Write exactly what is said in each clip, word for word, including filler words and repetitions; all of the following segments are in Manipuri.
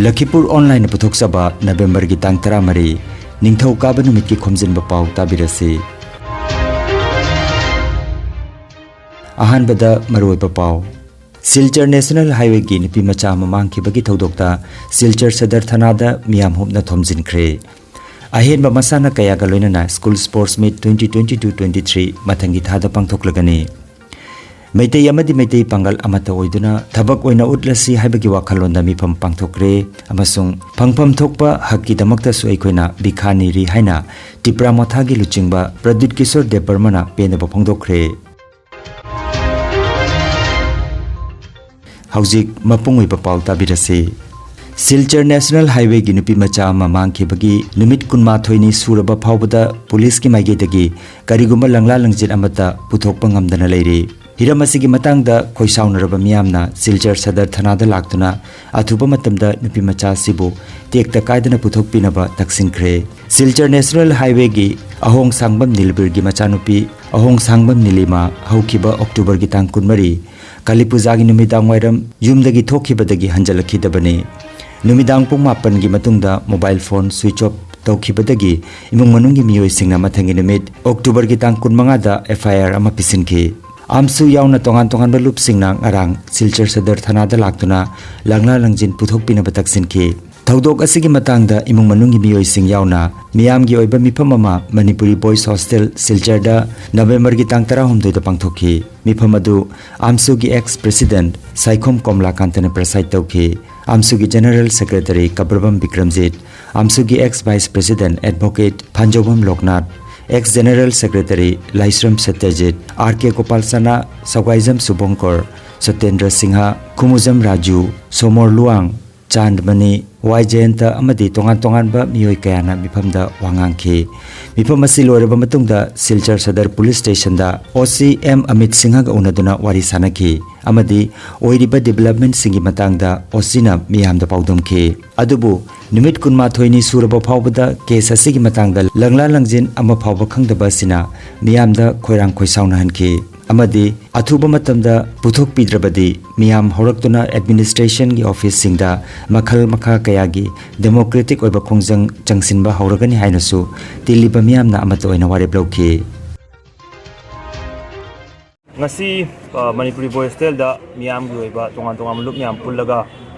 ꯂꯈꯤꯄꯨꯔ ꯑꯣꯟꯂꯥꯏꯟꯅ ꯄꯨꯊꯣꯛꯆꯕ ꯅꯕꯦꯝꯕꯔꯒꯤ ꯇꯥꯡ ꯇꯔꯥꯃꯔꯤ, ꯅꯤꯡꯊꯧꯀꯥꯕ ꯅꯨꯃꯤꯠꯀꯤ ꯈꯣꯝꯖꯤꯟꯕ ꯄꯥꯎ ꯇꯥꯕꯤꯔꯁꯤ꯫ ꯑꯍꯥꯟꯕꯗ ꯃꯔꯨꯑꯣꯏꯕ ꯄꯥꯎ꯫ ꯁꯤꯜꯆꯔ ꯅꯦꯁꯅꯦꯜ ꯍꯥꯏꯋꯦꯒꯤ ꯅꯨꯄꯤ ꯃꯆꯥ ꯑꯃ ꯃꯥꯡꯈꯤꯕꯒꯤ ꯊꯧꯗꯣꯛꯇ ꯁꯤꯜꯆꯔ ꯁꯗꯔ ꯊꯅꯥꯗ ꯃꯤꯌꯥꯝ ꯍꯨꯞꯅ ꯊꯣꯝꯖꯤꯟꯈ꯭ꯔꯦ꯫ ꯑꯍꯦꯟꯕ ꯃꯁꯥꯟꯅ ꯀꯌꯥꯒ ꯂꯣꯏꯅꯅ school sports meet twenty twenty two twenty three ꯃꯊꯪꯒꯤ ꯊꯥꯗ ꯄꯥꯡꯊꯣꯛꯂꯒꯅꯤ꯫ ꯃꯩꯇꯩ ꯑꯃꯗꯤ ꯃꯩꯇꯩ ꯄꯥꯡꯒꯜ ꯑꯃꯠꯇ ꯑꯣꯏꯗꯨꯅ ꯊꯕꯛ ꯑꯣꯏꯅ ꯎꯠꯂꯁꯤ ꯍꯥꯏꯕꯒꯤ ꯋꯥꯈꯜꯂꯣꯟꯗ ꯃꯤꯐꯝ ꯄꯥꯡꯊꯣꯛꯈ꯭ꯔꯦ ꯑꯃꯁꯨꯡ ꯐꯪꯐꯝ ꯊꯣꯛꯄ ꯍꯛꯀꯤꯗꯃꯛꯇꯁꯨ ꯑꯩꯈꯣꯏꯅ ꯕꯤꯈꯥ ꯅꯤꯔꯤ ꯍꯥꯏꯅ ꯇꯤꯄ꯭ꯔꯥ ꯃꯣꯊꯥꯒꯤ ꯂꯨꯆꯤꯡꯕ ꯄ꯭ꯔꯗ꯭ꯌꯨꯠ ꯀꯤꯁꯣꯔ ꯗꯦꯕꯕꯔꯃꯅ ꯄꯦꯟꯗꯕ ꯐꯣꯡꯗꯣꯛꯈ꯭ꯔꯦ꯫ ꯍꯧꯖꯤꯛ ꯃꯄꯨꯡ ꯑꯣꯏꯕ ꯄꯥꯎ ꯇꯥꯕꯤꯔꯁꯤ꯫ ꯁꯤꯜꯆꯔ ꯅꯦꯁꯅꯦꯜ ꯍꯥꯏꯋꯦꯒꯤ ꯅꯨꯄꯤ ꯃꯆꯥ ꯑꯃ ꯃꯥꯡꯈꯤꯕꯒꯤ ꯅꯨꯃꯤꯠ ꯀꯨꯟꯃꯥꯊꯣꯏꯅꯤ ꯁꯨꯔꯕ ꯐꯥꯎꯕꯗ ꯄꯨꯂꯤꯁꯀꯤ ꯃꯥꯏꯀꯩꯗꯒꯤ ꯀꯔꯤꯒꯨꯝꯕ ꯂꯪꯂꯥ ꯂꯪꯖꯤꯟ ꯑꯃꯠꯇ ꯄꯨꯊꯣꯛꯄ ꯉꯝꯗꯅ ꯂꯩꯔꯤ꯫ ꯍꯤꯔꯝ ꯑꯁꯤꯒꯤ ꯃꯇꯥꯡꯗ ꯈꯣꯏꯁꯥꯎꯅꯔꯕ ꯃꯤꯌꯥꯝꯅ ꯁꯤꯜꯆꯔ ꯁꯗꯔ ꯊꯅꯥꯗ ꯂꯥꯛꯇꯨꯅ ꯑꯊꯨꯕ ꯃꯇꯝꯗ ꯅꯨꯄꯤ ꯃꯆꯥ ꯑꯁꯤꯕꯨ ꯇꯦꯛꯇ ꯀꯥꯏꯗꯅ ꯄꯨꯊꯣꯛꯄꯤꯅꯕ ꯇꯛꯁꯤꯟꯈ꯭ꯔꯦ꯫ ꯁꯤꯜꯆꯔ ꯅꯦꯁꯅꯦꯜ ꯍꯥꯏꯋꯦꯒꯤ ꯑꯍꯣꯡ ꯁꯥꯡꯕꯝ ꯅꯤꯂꯕꯤꯔꯒꯤ ꯃꯆꯥꯅꯨꯄꯤ ꯑꯍꯣꯡ ꯁꯥꯡꯕꯝ ꯅꯤꯂꯤꯃꯥ ꯍꯧꯈꯤꯕ ꯑꯣꯛꯇꯣꯕꯔꯒꯤ ꯇꯥꯡ ꯀꯨꯟꯃꯔꯤ, ꯀꯥꯂꯤ ꯄꯨꯖꯥꯒꯤ ꯅꯨꯃꯤꯗꯥꯡ ꯋꯥꯏꯔꯝ ꯌꯨꯝꯗꯒꯤ ꯊꯣꯛꯈꯤꯕꯗꯒꯤ ꯍꯟꯖꯤꯜꯂꯛꯈꯤꯗꯕꯅꯤ꯫ ꯅꯨꯃꯤꯗꯥꯡ ꯄꯨꯡ ꯃꯥꯄꯟꯒꯤ ꯃꯇꯨꯡꯗ ꯃꯣꯕꯥꯏꯜ ꯐꯣꯟ ꯁ꯭ꯋꯤꯆ ꯑꯣꯐ ꯇꯧꯈꯤꯕꯗꯒꯤ ꯏꯃꯨꯡ ꯃꯅꯨꯡꯒꯤ ꯃꯤꯑꯣꯏꯁꯤꯡꯅ ꯃꯊꯪꯒꯤ ꯅꯨꯃꯤꯠ ꯑꯣꯛꯇꯣꯕꯔꯒꯤ ꯇꯥꯡ ꯀꯨꯟꯃꯉꯥꯗ ꯑꯦꯐ ꯑꯥꯏ ꯑꯥꯔ ꯑꯃ ꯄꯤꯁꯤꯟꯈꯤ꯫ ꯑꯥꯝꯁꯨ ꯌꯥꯎꯅ ꯇꯣꯉꯥꯟ ꯇꯣꯉꯥꯟꯕ ꯂꯨꯞꯁꯤꯡꯅ ꯉꯔꯥꯡ ꯁꯤꯜꯆꯔ ꯁꯗꯔ ꯊꯅꯥꯗ ꯂꯥꯛꯇꯨꯅ ꯂꯪꯂꯥ ꯂꯪꯖꯤꯟ ꯄꯨꯊꯣꯛꯄꯤꯅꯕ ꯇꯛꯁꯤꯟꯈꯤ꯫ ꯊꯧꯗꯣꯛ ꯑꯁꯤꯒꯤ ꯃꯇꯥꯡꯗ ꯏꯃꯨꯡ ꯃꯅꯨꯡꯒꯤ ꯃꯤꯑꯣꯏꯁꯤꯡ ꯌꯥꯎꯅ ꯃꯤꯌꯥꯝꯒꯤ ꯑꯣꯏꯕ ꯃꯤꯐꯝ ꯑꯃ ꯃꯅꯤꯄꯨꯔꯤ ꯕꯣꯏꯁ ꯍꯣꯁꯇꯦꯜ ꯁꯤꯜꯆꯔꯗ ꯅꯕꯦꯝꯕꯔꯒꯤ ꯇꯥꯡ ꯇꯔꯥꯍꯨꯝꯗꯣꯏꯗ ꯄꯥꯡꯊꯣꯛꯈꯤ꯫ ꯃꯤꯐꯝ ꯑꯗꯨ ꯑꯥꯝꯁꯨꯒꯤ ex president Saikhom Komlakanta preside ꯇꯧꯈꯤ꯫ ꯑꯥꯝꯁꯨꯒꯤ ꯖꯦꯅꯔꯦꯜ ꯁꯦꯀ꯭ꯔꯦꯇꯔꯤ ꯀꯕ꯭ꯔꯕꯝ ꯕꯤꯀ꯭ꯔꯝꯖꯤꯠ, ꯑꯥꯝꯁꯨꯒꯤ ex vice president advocate Phanjoubam Loknath, ex general secretary Laishram Satyajit, R K Gopal ꯁꯅꯥ, ꯁꯒ꯭ꯋꯥꯏꯖꯝ ꯁꯨꯚꯪꯀꯔ, ꯁꯇꯦꯟꯗ꯭ꯔ ꯁꯤꯡꯍ, ꯈꯨꯃꯨꯖꯝ ꯔꯥꯖꯨ, ꯁꯣꯃꯣꯔ ꯂꯨꯋꯥꯡ, ꯆꯥꯟꯗꯃꯅꯤ, ꯋꯥꯏ ꯖꯌꯟꯇ ꯑꯃꯗꯤ ꯇꯣꯉꯥꯟ ꯇꯣꯉꯥꯟꯕ ꯃꯤꯑꯣꯏ ꯀꯌꯥꯅ ꯃꯤꯐꯝꯗ ꯋꯥ ꯉꯥꯡꯈꯤ꯫ ꯃꯤꯐꯝ ꯑꯁꯤ ꯂꯣꯏꯔꯕ ꯃꯇꯨꯡꯗ ꯁꯤꯜꯆꯔ ꯁꯗꯔ ꯄꯨꯂꯤꯁ ꯁ꯭ꯇꯦꯁꯟꯗ ꯑꯣ ꯁꯤ ꯑꯦꯝ ꯑꯃꯤꯠ ꯁꯤꯡꯍꯒ ꯎꯅꯗꯨꯅ ꯋꯥꯔꯤ ꯁꯥꯅꯈꯤ ꯑꯃꯗꯤ ꯑꯣꯏꯔꯤꯕ ꯗꯤꯕꯦꯂꯞꯃꯦꯟꯠꯁꯤꯡꯒꯤ ꯃꯇꯥꯡꯗ ꯑꯣ ꯁꯤꯅ ꯃꯤꯌꯥꯝꯗ ꯄꯥꯎꯗꯝꯈꯤ꯫ ꯑꯗꯨꯕꯨ ꯅꯨꯃꯤꯠ ꯀꯨꯟꯃꯥꯊꯣꯏꯅꯤ ꯁꯨꯔꯕ ꯐꯥꯎꯕꯗ ꯀꯦꯁ ꯑꯁꯤꯒꯤ ꯃꯇꯥꯡꯗ ꯂꯪꯂꯥ ꯂꯪꯖꯤꯟ ꯑꯃ ꯐꯥꯎꯕ ꯈꯪꯗꯕ ꯑꯁꯤꯅ ꯃꯤꯌꯥꯝꯗ ꯈꯣꯏꯔꯥꯡ ꯈꯣꯏꯁꯥꯎꯅꯍꯟꯈꯤ꯫ ꯑꯃꯗꯤ ꯑꯊꯨꯕ ꯃꯇꯝꯗ ꯄꯨꯊꯣꯛꯄꯤꯗ꯭ꯔꯕꯗꯤ ꯃꯤꯌꯥꯝ ꯍꯧꯔꯛꯇꯨꯅ ꯑꯦꯗꯃꯤꯅꯤꯁꯇ꯭ꯔꯦꯁꯟꯒꯤ ꯑꯣꯐꯤꯁꯁꯤꯡꯗ ꯃꯈꯜ ꯃꯈꯥ ꯀꯌꯥꯒꯤ ꯗꯦꯃꯣꯀ꯭ꯔꯦꯇꯤꯛ ꯑꯣꯏꯕ ꯈꯣꯡꯖꯪ ꯆꯪꯁꯤꯟꯕ ꯍꯧꯔꯒꯅꯤ ꯍꯥꯏꯅꯁꯨ ꯇꯤꯜꯂꯤꯕ ꯃꯤꯌꯥꯝꯅ ꯑꯃꯠꯇ ꯑꯣꯏꯅ ꯋꯥꯔꯦꯞ ꯂꯧꯈꯤ꯫ ꯉꯁꯤ, ꯑ, ꯃꯅꯤꯄꯨꯔꯤ ꯕꯣꯏ ꯍꯣꯁꯇꯦꯜꯗ ꯃꯤꯌꯥꯝꯒꯤ ꯑꯣꯏꯕ ꯇꯣꯉꯥꯟ ꯇꯣꯉꯥꯟꯕ ꯂꯨꯞ ꯃꯌꯥꯝ ꯄꯨꯜꯂꯒ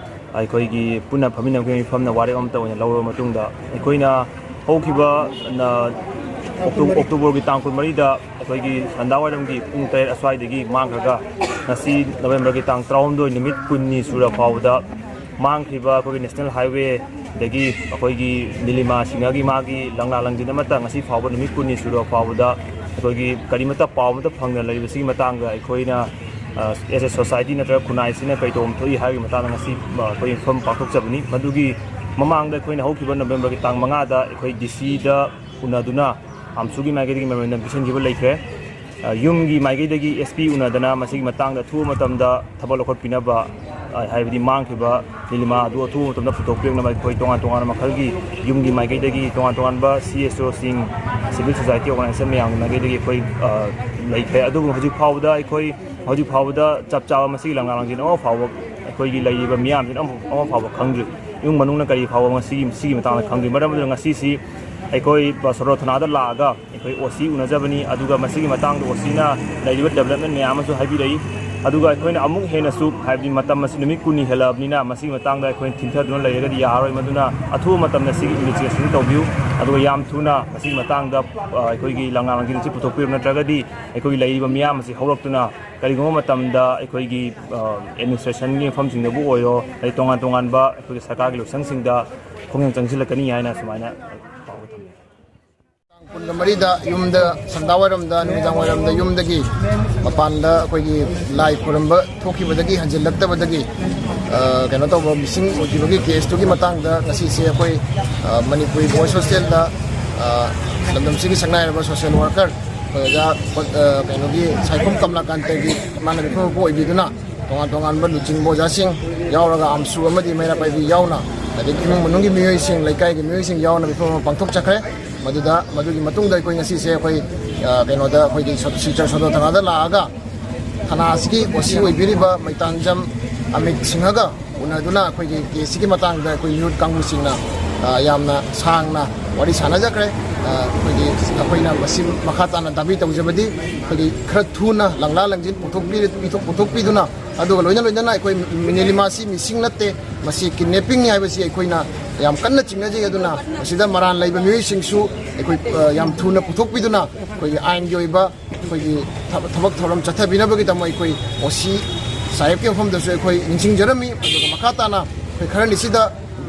ꯑꯩꯈꯣꯏꯒꯤ ꯄꯨꯟꯅ ꯐꯝꯃꯤꯟꯅꯕꯒꯤ ꯃꯤꯐꯝꯅ ꯋꯥꯔꯦꯞ ꯑꯃꯠꯇ ꯑꯣꯏꯅ ꯂꯧꯔꯕ ꯃꯇꯨꯡꯗ, ꯑꯩꯈꯣꯏꯅ ꯍꯧꯈꯤꯕ, ꯅ, ꯑꯣꯛꯇꯣ-, ꯑꯣꯛꯇꯣꯕꯔꯒꯤ ꯇꯥꯡ ꯀꯨꯟꯃꯔꯤꯗ ꯑꯩꯈꯣꯏꯒꯤ ꯁꯟꯗꯥꯋꯥꯏꯔꯝꯒꯤ ꯄꯨꯡ ꯇꯔꯦꯠ ꯑꯁ꯭ꯋꯥꯏꯗꯒꯤ ꯃꯥꯡꯈ꯭ꯔꯒ ꯉꯁꯤ ꯅꯕꯦꯝꯕꯔꯒꯤ ꯇꯥꯡ ꯇꯔꯥꯍꯨꯝꯗꯣꯏ, ꯅꯨꯃꯤꯠ ꯀꯨꯟꯅꯤ ꯁꯨꯔ ꯐꯥꯎꯕꯗ ꯃꯥꯡꯈ꯭ꯔꯤꯕ ꯑꯩꯈꯣꯏꯒꯤ ꯅꯦꯁꯅꯦꯜ ꯍꯥꯏꯋꯦ ꯑꯗꯒꯤ ꯑꯩꯈꯣꯏꯒꯤ ꯅꯤꯂꯤꯃꯥ ꯁꯤꯡꯍꯒꯤ ꯃꯥꯒꯤ ꯂꯪꯂꯥ ꯂꯪꯖꯤꯟ ꯑꯃꯠꯇ ꯉꯁꯤ ꯐꯥꯎꯕ ꯅꯨꯃꯤꯠ ꯀꯨꯟꯅꯤ ꯁꯨꯔꯕ ꯐꯥꯎꯕꯗ ꯑꯩꯈꯣꯏꯒꯤ ꯀꯔꯤꯃꯠꯇ ꯄꯥꯎ ꯑꯃꯠꯇ ꯐꯪꯗꯅ ꯂꯩꯔꯤꯕꯁꯤꯒꯤ ꯃꯇꯥꯡꯗ ꯑꯩꯈꯣꯏꯅ, ꯑ, as a society ꯅꯠꯇ꯭ꯔꯒ ꯈꯨꯟꯅꯥꯏꯁꯤꯅ ꯀꯔꯤ ꯇꯧꯐꯝ ꯊꯣꯛꯏ ꯍꯥꯏꯕꯒꯤ ꯃꯇꯥꯡꯗ ꯉꯁꯤ, ꯑ, ꯑꯩꯈꯣꯏ ꯃꯤꯐꯝ ꯄꯥꯡꯊꯣꯛꯆꯕꯅꯤ꯫ ꯃꯗꯨꯒꯤ ꯃꯃꯥꯡꯗ ꯑꯩꯈꯣꯏꯅ ꯍꯧꯈꯤꯕ ꯅꯕꯦꯝꯕꯔꯒꯤ ꯇꯥꯡ ꯃꯉꯥꯗ ꯑꯩꯈꯣꯏ ꯗꯤ ꯁꯤꯗ ꯎꯅꯗꯨꯅ ꯑꯝꯁꯨꯒꯤ ꯃꯥꯏꯀꯩꯗꯒꯤ memorandum ꯄꯤꯁꯤꯟꯈꯤꯕ ꯂꯩꯈ꯭ꯔꯦ꯫ ꯑ, ꯌꯨꯝꯒꯤ ꯃꯥꯏꯀꯩꯗꯒꯤ ꯑꯦꯁ ꯄꯤ ꯎꯅꯗꯅ ꯃꯁꯤꯒꯤ ꯃꯇꯥꯡꯗ ꯑꯊꯨꯕ ꯃꯇꯝꯗ ꯊꯕꯛ ꯂꯧꯈꯠꯄꯤꯅꯕ, ꯑ, ꯍꯥꯏꯕꯗꯤ ꯃꯥꯡꯈꯤꯕ ꯅꯤꯂꯤꯃꯥ ꯑꯗꯨ ꯑꯊꯨꯕ ꯃꯇꯝꯗ ꯄꯨꯊꯣꯛꯄꯤꯔꯛꯅꯕ ꯑꯩꯈꯣꯏ ꯇꯣꯉꯥꯟ ꯇꯣꯉꯥꯟꯕ ꯃꯈꯜꯒꯤ ꯌꯨꯝꯒꯤ ꯃꯥꯏꯀꯩꯗꯒꯤ ꯇꯣꯉꯥꯟ ꯇꯣꯉꯥꯟꯕ C S ꯑꯣꯁꯤꯡ, civil society organization ꯃꯌꯥꯝꯒꯤ ꯃꯥꯏꯀꯩꯗꯒꯤ ꯑꯩꯈꯣꯏ, ꯑ, ꯂꯩꯈ꯭ꯔꯦ꯫ ꯑꯗꯨꯕꯨ ꯍꯧꯖꯤꯛ ꯐꯥꯎꯕꯗ ꯑꯩꯈꯣꯏ, ꯍꯧꯖꯤꯛ ꯐꯥꯎꯕꯗ ꯆꯞ ꯆꯥꯕ ꯃꯁꯤꯒꯤ ꯂꯪꯂꯥ ꯂꯪꯖꯤꯟ ꯑꯃ ꯐꯥꯎꯕ ꯑꯩꯈꯣꯏꯒꯤ ꯂꯩꯔꯤꯕ ꯃꯤꯌꯥꯝꯁꯤꯅ ꯑꯃ, ꯑꯃ ꯐꯥꯎꯕ ꯈꯪꯗ꯭ꯔꯤ꯫ ꯏꯃꯨꯡ ꯃꯅꯨꯡꯅ ꯀꯔꯤ ꯐꯥꯎꯕ ꯃꯁꯤꯒꯤ, ꯁꯤꯒꯤ ꯃꯇꯥꯡꯗ ꯈꯪꯗ꯭ꯔꯤ꯫ ꯃꯔꯝ ꯑꯗꯨꯅ ꯉꯁꯤꯁꯤ ꯑꯩꯈꯣꯏ ꯁꯣꯔꯣꯛ ꯊꯅꯥꯗ ꯂꯥꯛꯑꯒ ꯑꯩꯈꯣꯏ ꯑꯣ ꯁꯤ ꯎꯅꯖꯕꯅꯤ꯫ ꯑꯗꯨꯒ ꯃꯁꯤꯒꯤ ꯃꯇꯥꯡꯗ ꯑꯣ ꯁꯤꯅ ꯂꯩꯔꯤꯕ development ꯃꯌꯥꯝ ꯑꯃꯁꯨ ꯍꯥꯏꯕꯤꯔꯛꯏ꯫ ꯑꯗꯨꯒ ꯑꯩꯈꯣꯏꯅ ꯑꯃꯨꯛ ꯍꯦꯟꯅꯁꯨ, ꯍꯥꯏꯕꯗꯤ ꯃꯇꯝ ꯑꯁꯤ ꯅꯨꯃꯤꯠ ꯀꯨꯟꯅꯤ ꯍꯦꯜꯂꯛꯑꯕꯅꯤꯅ, ꯃꯁꯤꯒꯤ ꯃꯇꯥꯡꯗ ꯑꯩꯈꯣꯏꯅ ꯊꯤꯟꯊꯗꯨꯅ ꯂꯩꯔꯒꯗꯤ ꯌꯥꯔꯔꯣꯏ꯫ ꯃꯗꯨꯅ ꯑꯊꯨꯕ ꯃꯇꯝꯗ ꯁꯤꯒꯤ investigation ꯇꯧꯕꯤꯌꯨ꯫ ꯑꯗꯨꯒ ꯌꯥꯝ ꯊꯨꯅ ꯃꯁꯤꯒꯤ ꯃꯇꯥꯡꯗ, ꯑ, ꯑꯩꯈꯣꯏꯒꯤ ꯂꯪꯂꯥ ꯂꯪꯖꯤꯟ ꯑꯁꯤ ꯄꯨꯊꯣꯛꯄꯤꯔꯨ, ꯅꯠꯇ꯭ꯔꯒꯗꯤ ꯑꯩꯈꯣꯏꯒꯤ ꯂꯩꯔꯤꯕ ꯃꯤꯌꯥꯝ ꯑꯁꯤ ꯍꯧꯔꯛꯇꯨꯅ ꯀꯔꯤꯒꯨꯝꯕ ꯃꯇꯝꯗ ꯑꯩꯈꯣꯏꯒꯤ, ꯑ, administrationꯒꯤ ꯃꯐꯝꯁꯤꯡꯗꯕꯨ ꯑꯣꯏꯔꯣ, ꯑꯗꯩ ꯇꯣꯉꯥꯟ ꯇꯣꯉꯥꯟꯕ ꯑꯩꯈꯣꯏꯒꯤ ꯁꯔꯀꯥꯔꯒꯤ ꯂꯨꯆꯤꯡꯁꯤꯡꯗ ꯈꯣꯡꯖꯪ ꯆꯪꯁꯤꯜꯂꯛꯀꯅꯤ ꯍꯥꯏꯅ ꯁꯨꯃꯥꯏꯅ ꯄꯥꯎ ꯊꯝꯃꯤ꯫ ꯇꯥꯡ ꯀꯨꯟꯒ ꯃꯔꯤꯗ ꯌꯨꯝꯗ, ꯁꯟꯗꯥ ꯋꯥꯏꯔꯝꯗ, ꯅꯨꯃꯤꯗꯥꯡ ꯋꯥꯏꯔꯝꯗ ꯌꯨꯝꯗꯒꯤ ꯃꯄꯥꯟꯗ ꯑꯩꯈꯣꯏꯒꯤ ꯂꯥꯏ ꯈꯨꯔꯨꯝꯕ ꯊꯣꯛꯈꯤꯕꯗꯒꯤ ꯍꯟꯖꯤꯜꯂꯛꯇꯕꯗꯒꯤ, ꯑ, ꯀꯩꯅꯣ ꯇꯧꯕ, ꯃꯤꯁꯤꯡ ꯑꯣꯏꯈꯤꯕꯒꯤ ꯀꯦꯁꯇꯨꯒꯤ ꯃꯇꯥꯡꯗ ꯉꯁꯤꯁꯦ ꯑꯩꯈꯣꯏ, ꯑ, ꯃꯅꯤꯄꯨꯔꯤ ꯕꯣꯏꯁ ꯍꯣꯁꯇꯦꯜꯗ, ꯑ, ꯂꯝꯗꯝꯁꯤꯒꯤ ꯁꯛꯅꯥꯏꯔꯕ social worker ꯑꯣꯖꯥ, ꯑ, ꯀꯩꯅꯣꯒꯤ ꯁꯥꯏꯈꯣꯝ ꯀꯃꯂꯥꯀꯥꯟꯇꯒꯤ ꯃꯥꯅ ꯃꯤꯐꯝ ꯑꯣꯏꯕꯤꯗꯨꯅ ꯇꯣꯉꯥꯟ ꯇꯣꯉꯥꯟꯕ ꯂꯨꯆꯤꯡꯕ ꯑꯣꯖꯥꯁꯤꯡ ꯌꯥꯎꯔꯒ ꯑꯝꯁꯨ ꯑꯃꯗꯤ ꯃꯩꯔꯥ ꯄꯥꯏꯕꯤ ꯌꯥꯎꯅ, ꯑꯗꯒꯤ ꯏꯃꯨꯡ ꯃꯅꯨꯡꯒꯤ ꯃꯤꯑꯣꯏꯁꯤꯡ, ꯂꯩꯀꯥꯏꯒꯤ ꯃꯤꯑꯣꯏꯁꯤꯡ ꯌꯥꯎꯅ ꯃꯤꯐꯝ ꯑꯃ ꯄꯥꯡꯊꯣꯛꯆꯈ꯭ꯔꯦ꯫ ꯃꯗꯨꯗ, ꯃꯗꯨꯒꯤ ꯃꯇꯨꯡꯗ ꯑꯩꯈꯣꯏ ꯉꯁꯤꯁꯦ ꯑꯩꯈꯣꯏ, ꯑ, ꯀꯩꯅꯣꯗ ꯑꯩꯈꯣꯏꯒꯤ ꯁꯣ-, ꯁꯤꯜꯆꯔ ꯁꯣꯗꯣ ꯊꯅꯥꯗ ꯂꯥꯛꯑꯒ ꯊꯅꯥ ꯑꯁꯤꯒꯤ ꯑꯣ ꯁꯤ ꯑꯣꯏꯕꯤꯔꯤꯕ ꯃꯩꯇꯥꯟꯖꯝ ꯑꯃꯤꯠ ꯁꯤꯡꯍꯒ ꯎꯅꯗꯨꯅ ꯑꯩꯈꯣꯏꯒꯤ ꯀꯦꯁꯁꯤꯒꯤ ꯃꯇꯥꯡꯗ ꯑꯩꯈꯣꯏ ꯃꯤꯍꯨꯠ ꯀꯥꯡꯕꯨꯁꯤꯡꯅ, ꯑ, ꯌꯥꯝꯅ ꯁꯥꯡꯅ ꯋꯥꯔꯤ ꯁꯥꯟꯅꯖꯈ꯭ꯔꯦ꯫ ꯑ, ꯑꯩꯈꯣꯏꯒꯤ, ꯑꯩꯈꯣꯏꯅ ꯃꯁꯤ ꯃꯈꯥ ꯇꯥꯅ ꯗꯥꯕꯤ ꯇꯧꯖꯕꯗꯤ ꯑꯩꯈꯣꯏꯒꯤ ꯈꯔ ꯊꯨꯅ ꯂꯪꯂꯥ ꯂꯪꯖꯤꯟ ꯄꯨꯊꯣꯛꯄꯤ-, ꯄꯤꯊꯣꯛ-, ꯄꯨꯊꯣꯛꯄꯤꯗꯨꯅ, ꯑꯗꯨꯒ ꯂꯣꯏꯅ ꯂꯣꯏꯅꯅ ꯑꯩꯈꯣꯏ ꯅꯤꯂꯤꯃꯥꯁꯤ ꯃꯤꯁꯤꯡ ꯅꯠꯇꯦ, ꯃꯁꯤ ꯀꯤꯗꯅꯦꯄꯤꯡꯅꯤ ꯍꯥꯏꯕꯁꯤ ꯑꯩꯈꯣꯏꯅ ꯌꯥꯝ ꯀꯟꯅ ꯆꯤꯡꯅꯖꯩ꯫ ꯑꯗꯨꯅ ꯃꯁꯤꯗ ꯃꯔꯥꯜ ꯂꯩꯕ ꯃꯤꯑꯣꯏꯁꯤꯡꯁꯨ ꯑꯩꯈꯣꯏ, ꯑ, ꯌꯥꯝ ꯊꯨꯅ ꯄꯨꯊꯣꯛꯄꯤꯗꯨꯅ ꯑꯩꯈꯣꯏꯒꯤ ꯑꯥꯏꯟꯒꯤ ꯑꯣꯏꯕ ꯑꯩꯈꯣꯏꯒꯤ ꯊꯕ-, ꯊꯕꯛ ꯊꯧꯔꯝ ꯆꯠꯊꯕꯤꯅꯕꯒꯤꯗꯃꯛ ꯑꯩꯈꯣꯏ ꯑꯣ ꯁꯤ ꯁꯥꯍꯦꯕꯀꯤ ꯃꯐꯝꯗꯁꯨ ꯑꯩꯈꯣꯏ ꯅꯤꯡꯁꯤꯡꯖꯔꯝꯃꯤ꯫ ꯑꯗꯨꯒ ꯃꯈꯥ ꯇꯥꯅ ꯑꯩꯈꯣꯏ ꯈꯔꯅꯤꯁꯤꯗ,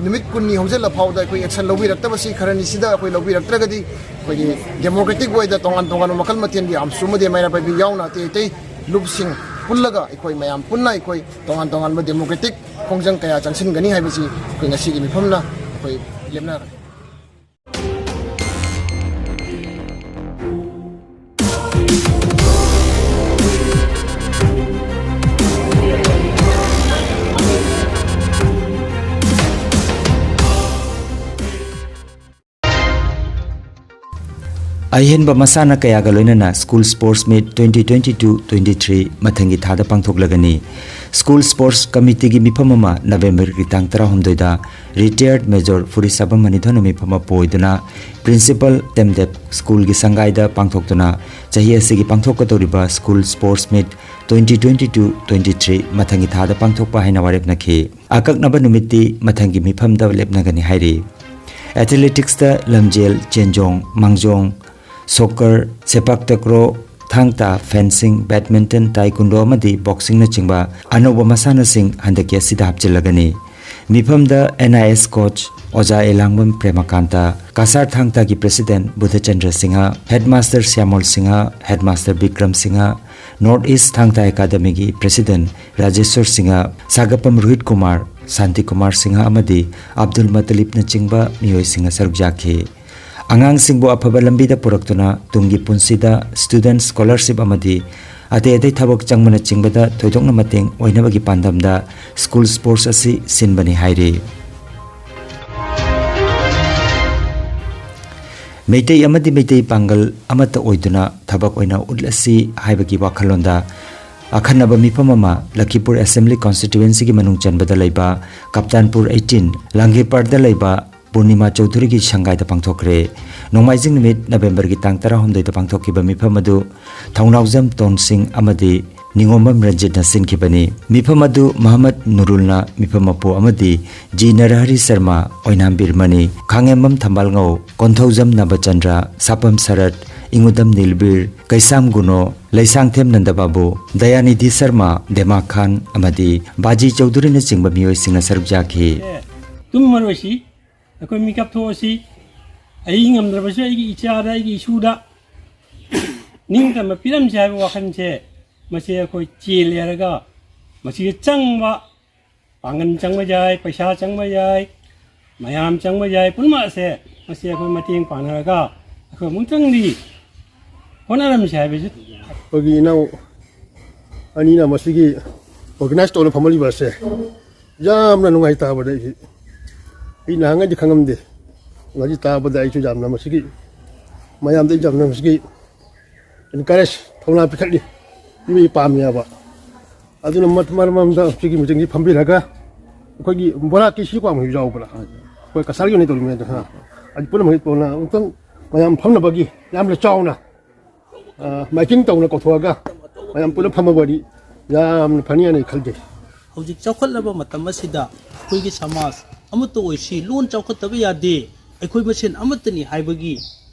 ꯅꯨꯃꯤꯠ ꯀꯨꯟꯅꯤ ꯍꯧꯖꯤꯜꯂ ꯐꯥꯎꯗ ꯑꯩꯈꯣꯏ ꯑꯦꯛꯁꯟ ꯂꯧꯕꯤꯔꯛꯇꯕꯁꯤ, ꯈꯔꯅꯤꯁꯤꯗ ꯑꯩꯈꯣꯏ ꯂꯧꯕꯤꯔꯛꯇ꯭ꯔꯒꯗꯤ ꯑꯩꯈꯣꯏꯒꯤ ꯗꯦꯃꯣꯀ꯭ꯔꯦꯇꯤꯛ ꯋꯦꯗ ꯇꯣꯉꯥꯟ ꯇꯣꯉꯥꯟꯕ ꯃꯈꯜ ꯃꯊꯦꯜꯒꯤ ꯑꯥꯝꯁꯨ ꯑꯃꯗꯤ ꯃꯩꯔꯥ ꯄꯥꯏꯕꯤ ꯌꯥꯎꯅ ꯑꯇꯩ ꯑꯇꯩ ꯂꯨꯞꯁꯤꯡ ꯄꯨꯜꯂꯒ ꯑꯩꯈꯣꯏ ꯃꯌꯥꯝ ꯄꯨꯟꯅ ꯑꯩꯈꯣꯏ ꯇꯣꯉꯥꯟ ꯇꯣꯉꯥꯟꯕ ꯗꯦꯃꯣꯀ꯭ꯔꯦꯇꯤꯛ ꯈꯣꯡꯖꯪ ꯀꯌꯥ ꯆꯪꯁꯤꯟꯒꯅꯤ ꯍꯥꯏꯕꯁꯤ ꯑꯩꯈꯣꯏ ꯉꯁꯤꯒꯤ ꯃꯤꯐꯝꯅ ꯑꯩꯈꯣꯏ ꯂꯦꯞꯅꯔꯦ꯫ ꯑꯍꯦꯟꯕ ꯃꯁꯥꯟꯅ ꯀꯌꯥꯒ ꯂꯣꯏꯅꯅ School Sports Meet twenty twenty-two twenty-three ꯃꯊꯪꯒꯤ ꯊꯥꯗ ꯄꯥꯡꯊꯣꯛꯂꯒꯅꯤ꯫ School Sports Committeeꯒꯤ ꯃꯤꯐꯝ ꯑꯃ ꯅꯕꯦꯝꯕꯔꯒꯤ ꯇꯥꯡ ꯇꯔꯥꯍꯨꯝꯗꯣꯏꯗ retired Major ꯐꯨꯔꯤꯁꯥꯕꯝ ꯃꯅꯤꯊꯣꯏꯅ ꯃꯤꯐꯝ ꯑꯃ ꯄꯨ ꯑꯣꯏꯗꯨꯅ Principal ꯇꯦꯝꯗꯦꯞ ꯁ꯭ꯀꯨꯜꯒꯤ ꯁꯪꯒꯥꯏꯗ ꯄꯥꯡꯊꯣꯛꯇꯨꯅ ꯆꯍꯤ ꯑꯁꯤꯒꯤ ꯄꯥꯡꯊꯣꯛꯀꯗꯧꯔꯤꯕ School Sports Meet twenty twenty-two twenty-three ꯃꯊꯪꯒꯤ ꯊꯥꯗ ꯄꯥꯡꯊꯣꯛꯄ ꯍꯥꯏꯅ ꯋꯥꯔꯦꯞꯅꯈꯤ꯫ ꯑꯀꯛꯅꯕ ꯅꯨꯃꯤꯠꯇꯤ ꯃꯊꯪꯒꯤ ꯃꯤꯐꯝꯗ ꯂꯦꯞꯅꯒꯅꯤ ꯍꯥꯏꯔꯤ꯫ ꯑꯦꯊꯂꯦꯇꯤꯛꯁꯇ ꯂꯝꯖꯦꯜ, ꯆꯦꯟꯖꯣꯡ, ꯃꯥꯡꯖꯣꯡ, ꯁꯣꯀꯔ, ꯁꯦꯄꯥꯛ ꯇꯀ꯭ꯔꯣ, ꯊꯥꯡ ꯇꯥ, ꯐꯦꯟꯁꯤꯡ, ꯕꯦꯗꯃꯤꯟꯇꯟ, ꯇꯥꯏꯀꯨꯟꯗꯣ ꯑꯃꯗꯤ ꯕꯣꯛꯁꯤꯡꯅꯆꯤꯡꯕ ꯑꯅꯧꯕ ꯃꯁꯥꯟꯅꯁꯤꯡ ꯍꯟꯗꯛꯀꯤ ꯑꯁꯤꯗ ꯍꯥꯞꯆꯤꯜꯂꯒꯅꯤ꯫ ꯃꯤꯐꯝꯗ ꯑꯦꯟ ꯑꯥꯏ ꯑꯦꯁ ꯀꯣꯆ ꯑꯣꯖꯥ ꯑꯦꯂꯥꯡꯕꯝ ꯄ꯭ꯔꯦꯃꯀꯥꯟꯇ, ꯀꯁꯥꯔ ꯊꯥꯡ ꯇꯥꯒꯤ president Budhachandra Singh, headmaster Shyamol Singh, headmaster Bikram Singh, north east Thang Ta ꯑꯦꯀꯥꯗꯃꯤꯒꯤ ꯄ꯭ꯔꯦꯁꯤꯗꯦꯟꯠ ꯔꯥꯖꯦꯁ꯭ꯋꯔ ꯁꯤꯡꯍ, ꯁꯥꯒꯄꯝ ꯔꯣꯍꯤꯠ ꯀꯨꯃꯥꯔ, ꯁꯥꯟꯇꯤ ꯀꯨꯃꯥꯔ ꯁꯤꯡꯍ ꯑꯃꯗꯤ ꯑꯕꯗꯨꯜ ꯃꯇꯂꯤꯕꯅꯆꯤꯡꯕ ꯃꯤꯑꯣꯏꯁꯤꯡꯅ ꯁꯔꯨꯛ ꯌꯥꯈꯤ꯫ ꯑꯉꯥꯡꯁꯤꯡꯕꯨ ꯑꯐꯕ ꯂꯝꯕꯤꯗ ꯄꯨꯔꯛꯇꯨꯅ ꯇꯨꯡꯒꯤ ꯄꯨꯟꯁꯤꯗ student scholarship ꯑꯃꯗꯤ ꯑꯇꯩ ꯑꯇꯩ ꯊꯕꯛ ꯆꯪꯕꯅꯆꯤꯡꯕꯗ ꯊꯣꯏꯗꯣꯛꯅ ꯃꯇꯦꯡ ꯑꯣꯏꯅꯕꯒꯤ ꯄꯥꯟꯗꯝꯗ School Sports ꯑꯁꯤ ꯁꯤꯟꯕꯅꯤ ꯍꯥꯏꯔꯤ꯫ ꯃꯩꯇꯩ ꯑꯃꯗꯤ ꯃꯩꯇꯩ ꯄꯥꯡꯒꯜ ꯑꯃꯠꯇ ꯑꯣꯏꯗꯨꯅ ꯊꯕꯛ ꯑꯣꯏꯅ ꯎꯠꯂꯁꯤ ꯍꯥꯏꯕꯒꯤ ꯋꯥꯈꯜꯂꯣꯟꯗ ꯑꯈꯟꯅꯕ ꯃꯤꯐꯝ ꯑꯃ ꯂꯈꯤꯄꯨꯔ ꯑꯦꯁꯦꯝꯕ꯭ꯂꯤ ꯀꯣꯟꯁꯇꯤꯇ꯭ꯋꯦꯟꯁꯤꯒꯤ ꯃꯅꯨꯡ ꯆꯟꯕꯗ ꯂꯩꯕ ꯀꯞꯇꯥꯟꯄꯨꯔ eighteen ꯂꯥꯡꯒꯦꯄꯥꯔꯗ ꯂꯩꯕ ꯄꯨꯔꯅꯤꯃꯥ ꯆꯧꯙꯨꯔꯤꯒꯤ ꯁꯪꯒꯥꯏꯗ ꯄꯥꯡꯊꯣꯛꯈ꯭ꯔꯦ꯫ ꯅꯣꯡꯃꯥꯏꯖꯤꯡ ꯅꯨꯃꯤꯠ ꯅꯕꯦꯝꯕꯔꯒꯤ ꯇꯥꯡ ꯇꯔꯥꯍꯨꯝꯗꯣꯏꯗ ꯄꯥꯡꯊꯣꯛꯈꯤꯕ ꯃꯤꯐꯝ ꯑꯗꯨ ꯊꯧꯅꯥꯎꯖꯝ ꯇꯣꯟꯁꯤꯡ ꯑꯃꯗꯤ ꯅꯤꯉꯣꯝꯕꯝ ꯔꯟꯖꯤꯠꯅ ꯁꯤꯟꯈꯤꯕꯅꯤ꯫ ꯃꯤꯐꯝ ꯑꯗꯨ ꯃꯍꯃꯗ ꯅꯨꯔꯨꯜꯅ ꯃꯤꯐꯝ ꯃꯄꯨ ꯑꯃꯗꯤ ꯖꯤ ꯅꯔꯍꯔꯤ ꯁꯔꯃ ꯑꯣꯏꯅꯥꯝ ꯕꯤꯔꯃꯅꯤ, ꯈꯥꯉꯦꯝꯕꯝ ꯊꯝꯕꯥꯜꯉꯧ, ꯀꯣꯟꯊꯧꯖꯝ ꯅꯕꯆꯟꯗ꯭ꯔ, ꯁꯥꯄꯝ ꯁꯔꯠ, ꯏꯉꯨꯗꯝ ꯅꯤꯜꯕꯤꯔ, ꯀꯩꯁꯥꯝ ꯒꯨꯅꯣ, ꯂꯩꯁꯥꯡꯊꯦꯝ ꯅꯟꯗꯕꯥꯕꯨ, ꯗꯌꯥꯅꯤꯙꯤ ꯁꯔꯃ, ꯗꯦꯃꯥ ꯈꯥꯟ ꯑꯃꯗꯤ ꯕꯥꯖꯤ ꯆꯧꯙꯨꯔꯤꯅꯆꯤꯡꯕ ꯃꯤꯑꯣꯏꯁꯤꯡꯅ ꯁꯔꯨꯛ ꯌꯥꯈꯤ꯫ ꯇꯨꯝꯃꯔꯣꯏꯁꯤ, ꯑꯩꯈꯣꯏ ꯃꯤꯀꯞ ꯊꯣꯛꯑꯁꯤ꯫ ꯑꯩ ꯉꯝꯗ꯭ꯔꯕꯁꯨ ꯑꯩꯒꯤ ꯏꯆꯥꯗ, ꯑꯩꯒꯤ ꯏꯁꯨꯗ ꯅꯤꯡꯇꯝꯕ ꯄꯤꯔꯝꯁꯤ ꯍꯥꯏꯕ ꯋꯥꯈꯜꯁꯦ ꯃꯁꯤ ꯑꯩꯈꯣꯏ ꯆꯦꯜꯂꯦ ꯍꯥꯏꯔꯒ ꯃꯁꯤꯗ ꯆꯪꯕ ꯄꯥꯡꯒꯜ ꯆꯪꯕ ꯌꯥꯏ, ꯄꯩꯁꯥ ꯆꯪꯕ ꯌꯥꯏ, ꯃꯌꯥꯝ ꯆꯪꯕ ꯌꯥꯏ, ꯄꯨꯝꯅꯃꯛ ꯑꯁꯦ ꯃꯁꯤ ꯑꯩꯈꯣꯏ ꯃꯇꯦꯡ ꯄꯥꯡꯅꯔꯒ ꯑꯩꯈꯣꯏ ꯑꯃꯨꯛꯇꯪꯗꯤ ꯍꯣꯠꯅꯔꯝꯁꯤ ꯍꯥꯏꯕꯁꯤ꯫ ꯑꯩꯈꯣꯏꯒꯤ ꯏꯅꯥꯎ ꯑꯅꯤꯅ ꯃꯁꯤꯒꯤ ꯑꯣꯔꯒꯅꯥꯏꯖ ꯇꯧꯅ ꯐꯝꯍꯜꯂꯤꯕ ꯑꯁꯦ ꯌꯥꯝꯅ ꯅꯨꯡꯉꯥꯏ ꯇꯥꯕꯗ ꯑꯩꯁꯤ, ꯑꯩ ꯅꯍꯥꯟꯉꯩꯗꯤ ꯈꯪꯉꯝꯗꯦ, ꯉꯁꯤ ꯇꯥꯕꯗ ꯑꯩꯁꯨ ꯌꯥꯝꯅ ꯃꯁꯤꯒꯤ ꯃꯌꯥꯝꯗ ꯑꯩ ꯌꯥꯝꯅ ꯃꯁꯤꯒꯤ encourage, ꯊꯧꯅꯥ ꯄꯤꯈꯠꯂꯤ꯫ ꯃꯤ ꯄꯥꯝꯃꯦꯕ꯫ ꯑꯗꯨꯅ ꯃꯔꯝ ꯑꯃꯗ ꯍꯧꯖꯤꯛꯀꯤ ꯃꯤꯇꯤꯡꯁꯤ ꯐꯝꯕꯤꯔꯒ ꯑꯩꯈꯣꯏꯒꯤ ꯕꯣꯔꯥ ꯀꯦ ꯁꯤ ꯀ꯭ꯋꯥꯡ ꯌꯥꯎꯕ꯭ꯔꯥ? ꯑꯩꯈꯣꯏ ꯀꯁꯥꯔꯒꯤ ꯑꯣꯏꯅ ꯇꯧꯔꯤꯉꯩꯗ, ꯍꯥ? ꯑꯗꯨ ꯄꯨꯝꯅꯃꯛ ꯇꯧꯅ ꯑꯃꯨꯛꯇꯪ ꯃꯌꯥꯝ ꯐꯝꯅꯕꯒꯤ ꯌꯥꯝꯅ ꯆꯥꯎꯅ, ꯑ, ꯃꯥꯏꯀꯤꯡ ꯇꯧꯅ ꯀꯧꯊꯣꯛꯑꯒ ꯃꯌꯥꯝ ꯄꯨꯂꯞ ꯐꯝꯃꯕꯗꯤ ꯌꯥꯝꯅ ꯐꯅꯤ ꯍꯥꯏꯅ ꯑꯩ ꯈꯜꯖꯩ꯫ ꯍꯧꯖꯤꯛ ꯆꯥꯎꯈꯠꯂꯕ ꯃꯇꯝ ꯑꯁꯤꯗ ꯑꯩꯈꯣꯏꯒꯤ ꯁꯃꯥꯖ ꯑꯃꯠꯇ ꯑꯣꯏꯁꯤ, ꯂꯣꯟ ꯆꯥꯎꯈꯠꯇꯕ ꯌꯥꯗꯦ, ꯑꯩꯈꯣꯏ ꯃꯁꯦꯟ ꯑꯃꯠꯇꯅꯤ ꯍꯥꯏꯕꯒꯤ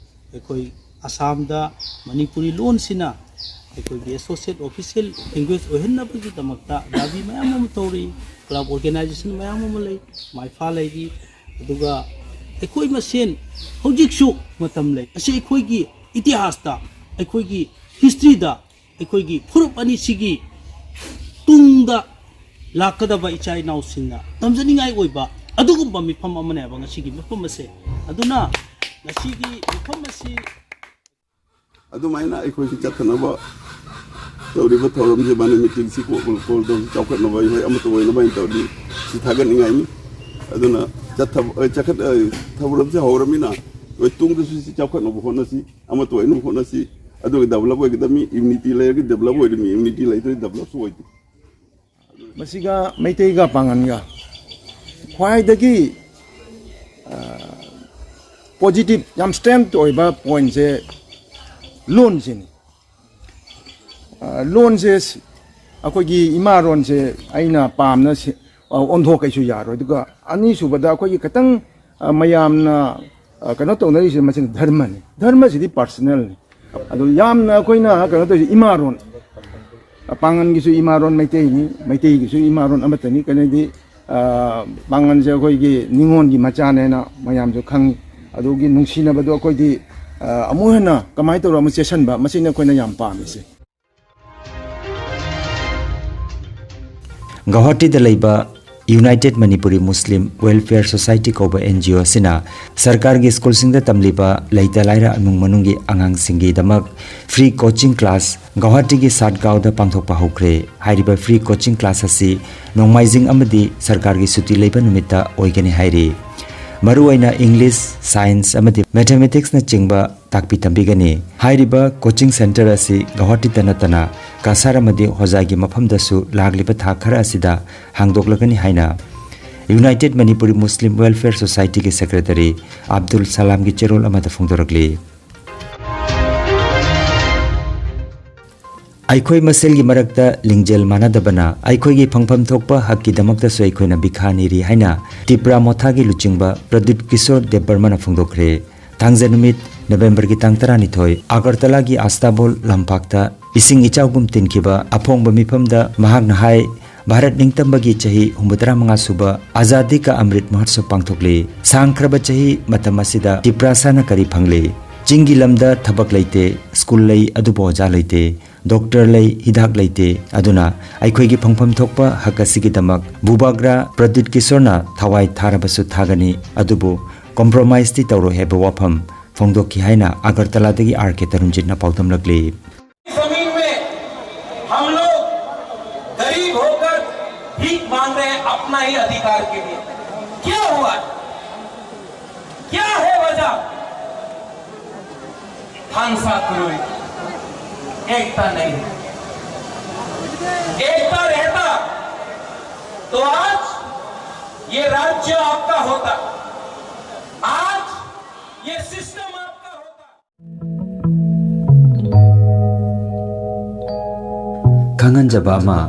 ꯑꯩꯈꯣꯏ ꯑꯁꯥꯝꯗ ꯃꯅꯤꯄꯨꯔꯤ ꯂꯣꯟꯁꯤꯅ ꯑꯩꯈꯣꯏꯒꯤ associate official language ꯑꯣꯏꯍꯟꯅꯕꯒꯤꯗꯃꯛꯇ ꯗꯥꯕꯤ ꯃꯌꯥꯝ ꯑꯃ ꯇꯧꯔꯤ, club organization ꯃꯌꯥꯝ ꯑꯃ ꯂꯩ, ꯃꯥꯏꯐꯥ ꯂꯩꯔꯤ꯫ ꯑꯗꯨꯒ ꯑꯩꯈꯣꯏ ꯃꯁꯦꯟ ꯍꯧꯖꯤꯛꯁꯨ ꯃꯇꯝ ꯂꯩ꯫ ꯑꯁꯤ ꯑꯩꯈꯣꯏꯒꯤ ꯏꯇꯤꯍꯥꯁꯇ, ꯑꯩꯈꯣꯏꯒꯤ historyꯗ ꯑꯩꯈꯣꯏꯒꯤ ꯐꯨꯔꯨꯞ ꯑꯅꯤꯁꯤꯒꯤ ꯇꯨꯡꯗ ꯂꯥꯛꯀꯗꯕ ꯏꯆꯥ ꯏꯅꯥꯎꯁꯤꯡꯅ ꯇꯝꯖꯅꯤꯡꯉꯥꯏ ꯑꯣꯏꯕ ꯑꯗꯨꯒꯨꯝꯕ ꯃꯤꯐꯝ ꯑꯃꯅꯦꯕ ꯉꯁꯤꯒꯤ ꯃꯤꯐꯝ ꯑꯁꯦ꯫ ꯑꯗꯨꯅ ꯉꯁꯤꯒꯤ ꯃꯤꯐꯝ ꯑꯁꯤ ꯑꯗꯨꯃꯥꯏꯅ ꯑꯩꯈꯣꯏꯁꯨ ꯆꯠꯊꯅꯕ ꯇꯧꯔꯤꯕ ꯊꯧꯔꯝꯁꯦ, ꯃꯥꯅ ꯃꯤꯇꯤꯡꯁꯤ ꯀꯣ-, ꯀꯣꯜ ꯇꯧꯔꯁꯤ, ꯆꯥꯎꯈꯠꯅꯕ ꯑꯩꯈꯣꯏ ꯑꯃꯠꯇ ꯑꯣꯏꯅꯕ ꯍꯥꯏꯅ ꯇꯧꯔꯤ꯫ ꯁꯤ ꯊꯥꯒꯠꯅꯤꯡꯉꯥꯏꯅꯤ꯫ ꯑꯗꯨꯅ ꯆꯠꯊꯕ-, ꯑ, ꯆꯈꯠ-, ꯑ, ꯊꯧꯔꯝꯁꯦ ꯍꯧꯔꯃꯤꯅ ꯑꯩꯈꯣꯏ ꯇꯨꯡꯗꯁꯨ ꯁꯤ ꯆꯥꯎꯈꯠꯅꯕ ꯍꯣꯠꯅꯁꯤ, ꯑꯃꯠꯇ ꯑꯣꯏꯅꯕ ꯍꯣꯠꯅꯁꯤ꯫ ꯑꯗꯨꯒ ꯗꯦꯕꯂꯞ ꯑꯣꯏꯒꯗꯕꯅꯤ꯫ ꯌꯨꯅꯤꯇꯤ ꯂꯩꯔꯒ ꯗꯦꯕꯂꯞ ꯑꯣꯏꯔꯤꯃꯤ, ꯌꯨꯅꯤꯇꯤ ꯂꯩꯇ꯭ꯔꯗꯤ ꯗꯦꯕꯂꯞꯁꯨ ꯑꯣꯏꯗꯦ꯫ ꯃꯁꯤꯒ ꯃꯩꯇꯩꯒ ꯄꯥꯡꯒꯟꯒ ꯈ꯭ꯋꯥꯏꯗꯒꯤ ꯄꯣꯖꯤꯇꯤꯞ, ꯌꯥꯝ ꯁ꯭ꯇꯔꯦꯡ ꯑꯣꯏꯕ ꯄꯣꯏꯟꯁꯦ ꯂꯣꯟꯁꯤꯅꯤ꯫ ꯂꯣꯟꯁꯦ, ꯑꯩꯈꯣꯏꯒꯤ ꯏꯃꯥꯔꯣꯟꯁꯦ ꯑꯩꯅ ꯄꯥꯝꯅ ꯑꯣꯟꯊꯣꯛꯀꯦꯁꯨ ꯌꯥꯔꯣꯏ꯫ ꯑꯗꯨꯒ ꯑꯅꯤꯁꯨꯕꯗ, ꯑꯩꯈꯣꯏꯒꯤ ꯈꯤꯇꯪ ꯃꯌꯥꯝꯅ ꯀꯩꯅꯣ ꯇꯧꯅꯔꯤꯁꯦ, ꯃꯁꯤꯅ ꯙꯔꯃꯅꯤ꯫ ꯙꯔꯃꯁꯤꯗꯤ ꯄꯥꯔꯁꯅꯦꯜꯅꯤ꯫ ꯑꯗꯣ ꯌꯥꯝꯅ ꯑꯩꯈꯣꯏꯅ ꯀꯩꯅꯣ ꯇꯧꯔꯤꯁꯦ ꯏꯃꯥꯔꯣꯟ, ꯄꯥꯡꯒꯟꯒꯤꯁꯨ ꯏꯃꯥꯔꯣꯟ ꯃꯩꯇꯩꯅꯤ, ꯃꯩꯇꯩꯒꯤꯁꯨ ꯏꯃꯥꯔꯣꯟ ꯑꯃꯠꯇꯅꯤ꯫ ꯀꯩꯅꯣꯗꯤ, ꯄꯥꯡꯒꯟꯁꯦ ꯑꯩꯈꯣꯏꯒꯤ ꯅꯤꯉꯣꯜꯒꯤ ꯃꯆꯥꯅꯦꯅ ꯃꯌꯥꯝꯁꯨ ꯈꯪꯉꯤ꯫ ꯑꯗꯨꯒꯤ ꯅꯨꯡꯁꯤꯅꯕꯗꯣ ꯑꯩꯈꯣꯏꯗꯤ ꯑꯃꯨꯛ ꯍꯦꯟꯅ ꯀꯃꯥꯏꯅ ꯇꯧꯔꯒ ꯑꯃꯨꯛ ꯆꯦꯁꯟꯕ, ꯃꯁꯤꯅ ꯑꯩꯈꯣꯏꯅ ꯌꯥꯝ ꯄꯥꯝꯃꯤꯁꯦ꯫ ꯒꯧꯍꯥꯇꯤꯗ ꯂꯩꯕ United Manipuri Muslim Welfare Society ꯀꯧꯕ NGO ꯑꯁꯤꯅ ꯁꯔꯀꯥꯔꯒꯤ ꯁ꯭ꯀꯨꯜꯁꯤꯡꯗ ꯇꯝꯂꯤꯕ ꯂꯩꯇ ꯂꯥꯏꯔ ꯏꯃꯨꯡ ꯃꯅꯨꯡꯒꯤ ꯑꯉꯥꯡꯁꯤꯡꯒꯤꯗꯃꯛ ꯐ꯭ꯔꯤ ꯀꯣꯆꯤꯡ ꯀ꯭ꯂꯥꯁ ꯒꯧꯍꯥꯇꯤꯒꯤ ꯁꯥꯠꯒꯥꯎꯗ ꯄꯥꯡꯊꯣꯛꯄ ꯍꯧꯈ꯭ꯔꯦ꯫ ꯍꯥꯏꯔꯤꯕ ꯐ꯭ꯔꯤ ꯀꯣꯆꯤꯡ ꯀ꯭ꯂꯥꯁ ꯑꯁꯤ ꯅꯣꯡꯃꯥꯏꯖꯤꯡ ꯑꯃꯗꯤ ꯁꯔꯀꯥꯔꯒꯤ ꯁꯨꯇꯤ ꯂꯩꯕ ꯅꯨꯃꯤꯠꯇ ꯑꯣꯏꯒꯅꯤ ꯍꯥꯏꯔꯤ꯫ ꯃꯔꯨꯑꯣꯏꯅ ꯏꯪꯂꯤꯁ, ꯁꯥꯏꯟꯁ ꯑꯃꯗꯤ ꯃꯦꯊꯃꯦꯇꯤꯛꯁꯅꯆꯤꯡꯕ ꯇꯥꯛꯄꯤ ꯇꯝꯕꯤꯒꯅꯤ꯫ ꯍꯥꯏꯔꯤꯕ ꯀꯣꯆꯤꯡ ꯁꯦꯟꯇꯔ ꯑꯁꯤ ꯒꯧꯍꯥꯇꯤꯗ ꯅꯠꯇꯅ ꯀꯁꯥꯔ ꯑꯃꯗꯤ ꯍꯣꯖꯥꯏꯒꯤ ꯃꯐꯝꯗꯁꯨ ꯂꯥꯛꯂꯤꯕ ꯊꯥ ꯈꯔ ꯑꯁꯤꯗ ꯍꯥꯡꯗꯣꯛꯂꯒꯅꯤ ꯍꯥꯏꯅ United Manipuri Muslim Welfare Societyꯒꯤ ꯁꯦꯀ꯭ꯔꯦꯇꯔꯤ ꯑꯕꯗꯨꯜ ꯁꯂꯥꯝꯒꯤ ꯆꯦꯔꯣꯜ ꯑꯃꯗ ꯐꯣꯡꯗꯣꯔꯛꯂꯤ꯫ ꯑꯩꯈꯣꯏ ꯃꯁꯦꯜꯒꯤ ꯃꯔꯛꯇ ꯂꯤꯡꯖꯦꯜ ꯃꯥꯟꯅꯗꯕꯅ ꯑꯩꯈꯣꯏꯒꯤ ꯐꯪꯐꯝ ꯊꯣꯛꯄ ꯍꯛꯀꯤꯗꯃꯛꯇꯁꯨ ꯑꯩꯈꯣꯏꯅ ꯕꯤꯈꯥ ꯅꯤꯔꯤ ꯍꯥꯏꯅ ꯇꯤꯄ꯭ꯔꯥ ꯃꯣꯊꯥꯒꯤ ꯂꯨꯆꯤꯡꯕ ꯄ꯭ꯔꯗ꯭ꯌꯨꯠ ꯀꯤꯁꯣꯔ ꯗꯦꯕꯕꯔꯃꯅ ꯐꯣꯡꯗꯣꯛꯈ꯭ꯔꯦ꯫ ꯊꯥꯡꯖ ꯅꯨꯃꯤꯠ, ꯅꯕꯦꯝꯕꯔꯒꯤ ꯇꯥꯡ ꯇꯔꯥꯅꯤꯊꯣꯏ, ꯑꯒꯔꯇꯂꯥꯒꯤ ꯑꯁꯇꯥꯕꯣꯜ ꯂꯝꯄꯥꯛꯇ ꯏꯁꯤꯡ ꯏꯆꯥꯎꯒꯨꯝ ꯇꯤꯟꯈꯤꯕ ꯑꯐꯣꯡꯕ ꯃꯤꯐꯝꯗ ꯃꯍꯥꯛꯅ ꯍꯥꯏ, ꯚꯥꯔꯠ ꯅꯤꯡꯇꯝꯕꯒꯤ ꯆꯍꯤ ꯍꯨꯝꯐꯨꯇꯔꯥ ꯃꯉꯥ ꯁꯨꯕ ꯑꯖꯥꯗꯤ ꯀꯥ ꯑꯃ꯭ꯔꯤꯠ ꯃꯍꯣꯠꯁꯕ ꯄꯥꯡꯊꯣꯛꯂꯤ꯫ ꯁꯥꯡꯈ꯭ꯔꯕ ꯆꯍꯤ ꯃꯇꯝ ꯑꯁꯤꯗ ꯇꯤꯄ꯭ꯔꯥꯁꯥꯅ ꯀꯔꯤ ꯐꯪꯂꯤ? ꯆꯤꯡꯒꯤ ꯂꯝꯗ ꯊꯕꯛ ꯂꯩꯇꯦ, ꯁ꯭ꯀꯨꯜ ꯂꯩ ꯑꯗꯨꯕꯨ ꯑꯣꯖꯥ ꯂꯩꯇꯦ, ꯗꯣꯛꯇꯔ ꯂꯩ, ꯍꯤꯗꯥꯛ ꯂꯩꯇꯦ꯫ ꯑꯗꯨꯅ ꯑꯩꯈꯣꯏꯒꯤ ꯐꯪꯐꯝ ꯊꯣꯛꯄ ꯍꯛ ꯑꯁꯤꯒꯤꯗꯃꯛ ꯚꯨꯕꯥꯒ꯭ꯔꯥ ꯄ꯭ꯔꯗ꯭ꯌꯨꯠ ꯀꯤꯁꯣꯔꯅ ꯊꯋꯥꯏ ꯊꯥꯔꯕꯁꯨ ꯊꯥꯒꯅꯤ, ꯑꯗꯨꯕꯨ ꯀꯣꯝꯄ꯭ꯔꯣꯃꯥꯏꯖꯇꯤ ꯇꯧꯔꯣꯏ ꯍꯥꯏꯕ ꯋꯥꯐꯝ ꯐꯣꯡꯗꯣꯛꯈꯤ ꯍꯥꯏꯅ ꯑꯒꯔꯇꯂꯥꯗꯒꯤ ꯑꯥꯔ ꯀꯦ ꯇꯔꯨꯟꯖꯤꯠꯅ ꯄꯥꯎꯗꯝꯂꯛꯂꯤ꯫ जमीन में हम लोग गरीब होकर भीख मांग रहे हैं अपना ही अधिकार के लिए। क्या हुआ? क्या है वजह? Hansa Kurui, एकता नहीं। एकता रहता तो आज ये राज्य आपका होता, आज ये सिस्टम आपका होता। ꯈꯪꯍꯟꯖꯕ ꯑꯃ,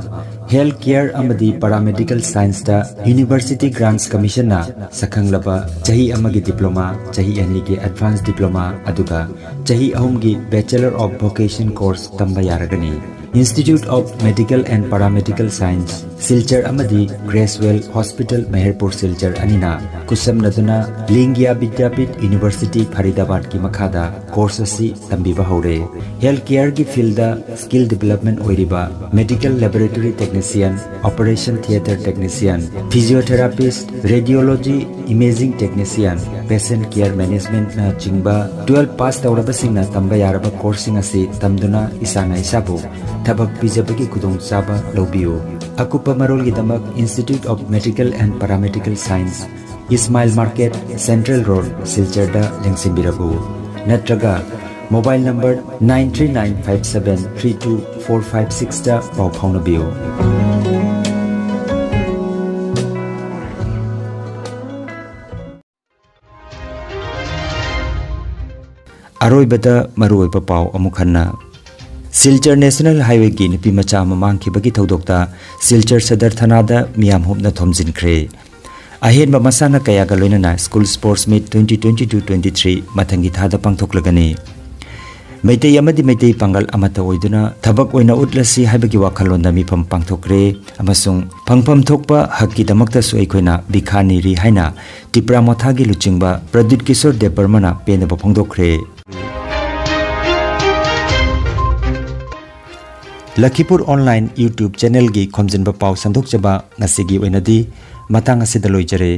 ꯍꯦꯜꯊ ꯀꯦꯌꯔ ꯑꯃꯗꯤ ꯄꯦꯔꯥꯃꯦꯗꯤꯀꯦꯜ ꯁꯥꯏꯟꯁꯇ ꯌꯨꯅꯤꯚꯔꯁꯤꯇꯤ ꯒ꯭ꯔꯥꯟꯠꯁ ꯀꯃꯤꯁꯟꯅ ꯁꯛꯈꯪꯂꯕ ꯆꯍꯤ ꯑꯃꯒꯤ ꯗꯤꯄ꯭ꯂꯣꯃꯥ, ꯆꯍꯤ ꯑꯅꯤꯒꯤ ꯑꯦꯗꯚꯥꯟꯁ ꯗꯤꯄ꯭ꯂꯣꯃꯥ, ꯑꯗꯨꯒ ꯆꯍꯤ ꯑꯍꯨꯝꯒꯤ Bachelor of Vocation course ꯇꯝꯕ ꯌꯥꯔꯒꯅꯤ꯫ Institute of Medical and Paramedical Science, Silchar ꯑꯃꯗꯤ ꯒ꯭ꯔꯦꯁꯋꯦꯜ ꯍꯣꯁꯄꯤꯇꯥꯜ ꯃꯦꯍꯔꯄꯨꯔ ꯁꯤꯜꯆꯔ ꯑꯅꯤꯅ ꯈꯨꯠꯁꯝꯅꯗꯨꯅ ꯂꯤꯡꯒꯤꯌꯥ ꯕꯤꯗ꯭ꯌꯥꯄꯤꯊ ꯌꯨꯅꯤꯚꯔꯁꯤꯇꯤ ꯐꯔꯤꯗꯥꯕꯥꯗꯀꯤ ꯃꯈꯥꯗ ꯀꯣꯔꯁ ꯑꯁꯤ ꯇꯝꯕꯤꯕ ꯍꯧꯔꯦ꯫ ꯍꯦꯜꯊ ꯀꯦꯌꯔꯒꯤ ꯐꯤꯜꯗ ꯁ꯭ꯀꯤꯜ ꯗꯤꯚꯦꯂꯞꯃꯦꯟ ꯑꯣꯏꯔꯤꯕ medical laboratory technician, operation theatre technician, physiotherapist, radiology, imaging technician, patient care ꯃꯦꯅꯦꯖꯃꯦꯟꯠꯅꯆꯤꯡꯕ ꯇꯨꯋꯦꯜꯐ ꯄꯥꯁ ꯇꯧꯔꯕꯁꯤꯡꯅ ꯇꯝꯕ ꯌꯥꯔꯕ ꯀꯣꯔꯁꯁꯤꯡ ꯑꯁꯤ ꯇꯝꯗꯨꯅ ꯏꯁꯥꯅ ꯏꯁꯥꯕꯨ ꯊꯕꯛ ꯄꯤꯖꯕꯒꯤ ꯈꯨꯗꯣꯡꯆꯥꯕ ꯂꯧꯕꯤꯌꯨ꯫ ꯑꯀꯨꯞꯄ ꯃꯔꯣꯜꯒꯤꯗꯃꯛ Institute of Medical and Paramedical Science, Ismail market, central road, ꯁꯤꯜꯆꯔꯗ ꯂꯦꯡꯁꯤꯟꯕꯤꯔꯛꯎ, ꯅꯠꯇ꯭ꯔꯒ mobile number nine three nine five seven three two four five sixꯇ ꯄꯥꯎ ꯐꯥꯎꯅꯕꯤꯌꯨ꯫ ꯑꯔꯣꯏꯕꯗ ꯃꯔꯨꯑꯣꯏꯕ ꯄꯥꯎ ꯑꯃꯨꯛ ꯍꯟꯅ꯫ ꯁꯤꯜꯆꯔ ꯅꯦꯁꯅꯦꯜ ꯍꯥꯏꯋꯦꯒꯤ ꯅꯨꯄꯤ ꯃꯆꯥ ꯑꯃ ꯃꯥꯡꯈꯤꯕꯒꯤ ꯊꯧꯗꯣꯛꯇ ꯁꯤꯜꯆꯔ ꯁꯗꯔ ꯊꯅꯥꯗ ꯃꯤꯌꯥꯝ ꯍꯨꯞꯅ ꯊꯣꯝꯖꯤꯟꯈ꯭ꯔꯦ꯫ ꯑꯍꯦꯟꯕ ꯃꯁꯥꯟꯅ ꯀꯌꯥꯒ ꯂꯣꯏꯅꯅ ꯁ꯭ꯀꯨꯜ ꯁ꯭ꯄꯣꯔꯠꯁ ꯃꯤꯠ twenty twenty-two twenty-three ꯃꯊꯪꯒꯤ ꯊꯥꯗ ꯄꯥꯡꯊꯣꯛꯂꯒꯅꯤ꯫ ꯃꯩꯇꯩ ꯑꯃꯗꯤ ꯃꯩꯇꯩ ꯄꯥꯡꯒꯜ ꯑꯃꯠꯇ ꯑꯣꯏꯗꯨꯅ ꯊꯕꯛ ꯑꯣꯏꯅ ꯎꯠꯂꯁꯤ ꯍꯥꯏꯕꯒꯤ ꯋꯥꯈꯜꯂꯣꯟꯗ ꯃꯤꯐꯝ ꯄꯥꯡꯊꯣꯛꯈ꯭ꯔꯦ ꯑꯃꯁꯨꯡ ꯐꯪꯐꯝ ꯊꯣꯛꯄ ꯍꯛꯀꯤꯗꯃꯛꯇꯁꯨ ꯑꯩꯈꯣꯏꯅ ꯚꯤꯈꯥ ꯅꯤꯔꯤ ꯍꯥꯏꯅ ꯇꯤꯄ꯭ꯔꯥ ꯃꯣꯊꯥꯒꯤ ꯂꯨꯆꯤꯡꯕ ꯄ꯭ꯔꯗ꯭ꯌꯨꯠ ꯀꯤꯁꯣꯔ ꯗꯦꯕꯕꯔꯃꯅ ꯄꯦꯟꯗꯕ ꯐꯣꯡꯗꯣꯛꯈ꯭ꯔꯦ꯫ ꯂꯈꯤꯄꯨꯔ ꯑꯣꯟꯂꯥꯏꯟ YouTube ꯆꯦꯅꯦꯜꯒꯤ ꯈꯣꯝꯖꯤꯟꯕ ꯄꯥꯎ ꯁꯟꯗꯣꯛꯆꯕ ꯉꯁꯤꯒꯤ ꯑꯣꯏꯅꯗꯤ ꯃꯇꯥꯡ ꯑꯁꯤꯗ ꯂꯣꯏꯖꯔꯦ꯫